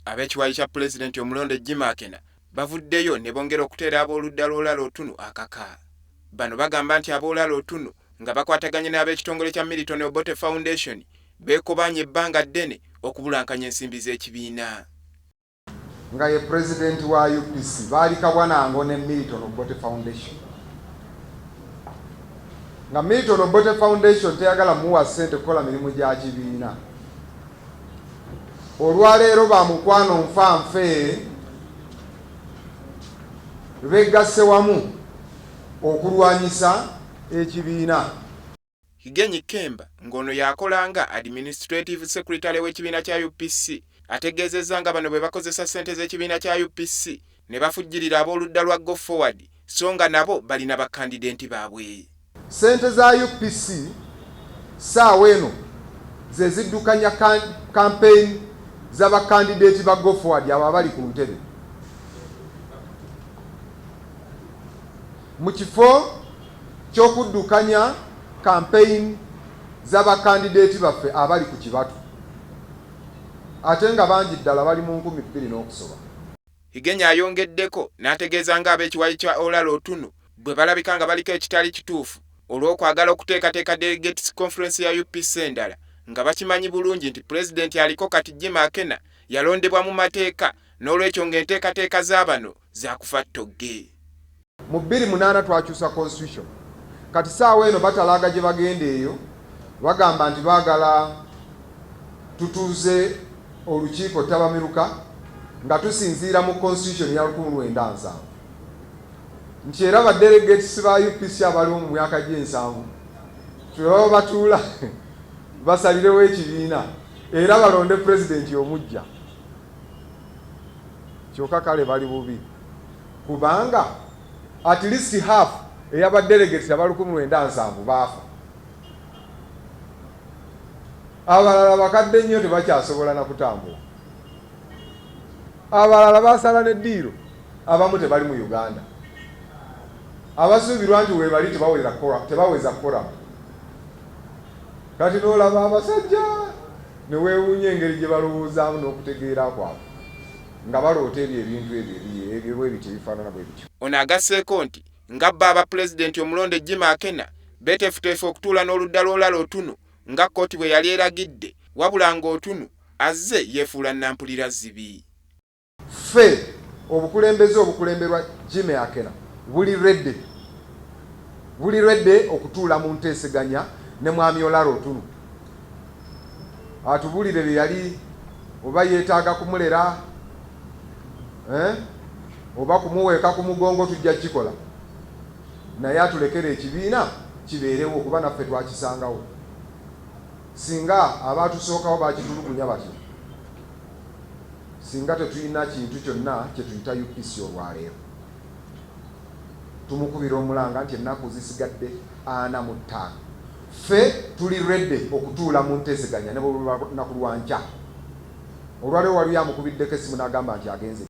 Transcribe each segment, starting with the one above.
Ab'ekiwayi kya Pulezidenti omulonde Jimmy Akena bavuddeyo ne bongera okuteera ab'oludda lw'Olara Otunu akaka. Bano bagamba nti ab'Olara Otunu nga bakwataganye n'ab'ekitongole kya Milton Obote Foundation beekobaanye ebbanga ddene okubulankanya ensimbi z'ekibiina. Nga ye pulezidenti wa UPC baali Kabwanango ne Milton Obote Foundation. Nga Milton Obote Foundation teyagala muwa ssente kukola mirimu gya kibiina. Olwaleero ba mukwano nfa nfe begasse wamu okulwanyisa ekibiina. Higenyi Kemba ng'ono y'akola nga Administrative Secretary w'ekibiina kya UPC ategeezezza nga bano bwe bakozesa ssente z'ekibiina kya UPC ne bafujjirira ab'oludda lwa Go Forward so nga nabo balina bakandidenti baabwe. Ssente za UPC ssaawa eno ze ziddukanya campaign za bakandideeti ba Go Forward abo abali ku ntebe. Mu kifo ky'okuddukanya campaign za bakandideeti baffe abali ku kibatu ate nga bangi ddala bali mu 2000 n'okusoba. Higenyi ayongeddeko n'ategeeza nga ab'ekiwayi kya Olara Otunu bwe balabika nga baliko ekitali kituufu olw'okwagala okuteekateeka Delegates Conference ya UPC endala nga bakimanyi bulungi nti Pulezidenti aliko kati Jimmy Akena yalondebwa mu mateeka n'olwekyo ng'enteekateeka za bano zaakufa ttogge. Mu bbiri munaana twakyusa constitution, kati saawa eno batalaaga gye bagenda eyo bagamba nti baagala tutuuze olukiiko ttabamiruka nga tusinziira mu constitution ya 1970 nti era ba delegates ba UPC abaliwo mu myaka gy'ensanvu twe baba batuula basalirewo ekibiina era balonde pulezidenti omuggya. Kyoka kale bali bubi kubanga at least half eyaba delegates aba 1970 baafa, abalala bakadde nnyo tebakyasobola na kutambula, abalala basala n'eddiiro, abamu tebali mu Uganda, abasuubirwa nti webali tebaweza quorum. Kati n'olaba abasajja ne weewuunya engeri gye balowoozaamu n'okutegeera kwabwe nga baloota ebyo ebintu ebyo ebyo bwe bityo ebifaanana bwe bityo. Ono agasseeko nti nga bo aba Pulezidenti omulonde Jimmy Akena beeteefuteefu okutuula n'oludda lw'Olara Otunu nga kkooti bwe yali eragidde wabula nga Otunu azze yeefuula nampulira zzibi. Ffe obukulembeze obukulemberwa Jimmy Akena buli ready buli ready okutuula mu nteeseganya ne Mwami Olara Otunu atubulire bye yali oba yeetaaga kumulera eh, oba kumuweeka ku mugongo tujja kukikola naye atulekere ekibiina kibeerewo kuba naffe twakisangawo singa abaatusookawo bakitulugunya batyo Singa tetulina kintu kyonna kye tuyita UPC olwaleero. Tumukubira omulanga nti ennaku zisigadde 45. Ffe tuli ready okutuula mu nteeseganya ne bwe luba lunaku lwa nkya. Olwaleero waliyo amukubiddeko essimu n'agamba nti agenze.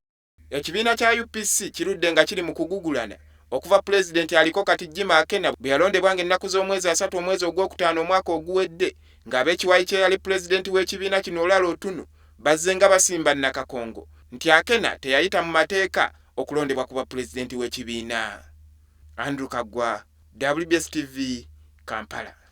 Ekibiina kya UPC kirudde nga kiri mu kugugulana okuva Pulezidenti aliko kati Jimmy Akena bwe yalondebwa ng'ennaku z'omwezi asatu omwezi ogwokutaano omwaka oguwedde ng'ab'ekiwayi ky'eyali Pulezidenti w'ekibiina kino Olara Otunu bazze nga basimba nnakakongo nti Akena teyayita mu mateeka okulondebwa ku bwapulezidenti w'ekibiina. Andrew Kaggwa, WBS TV, Kampala.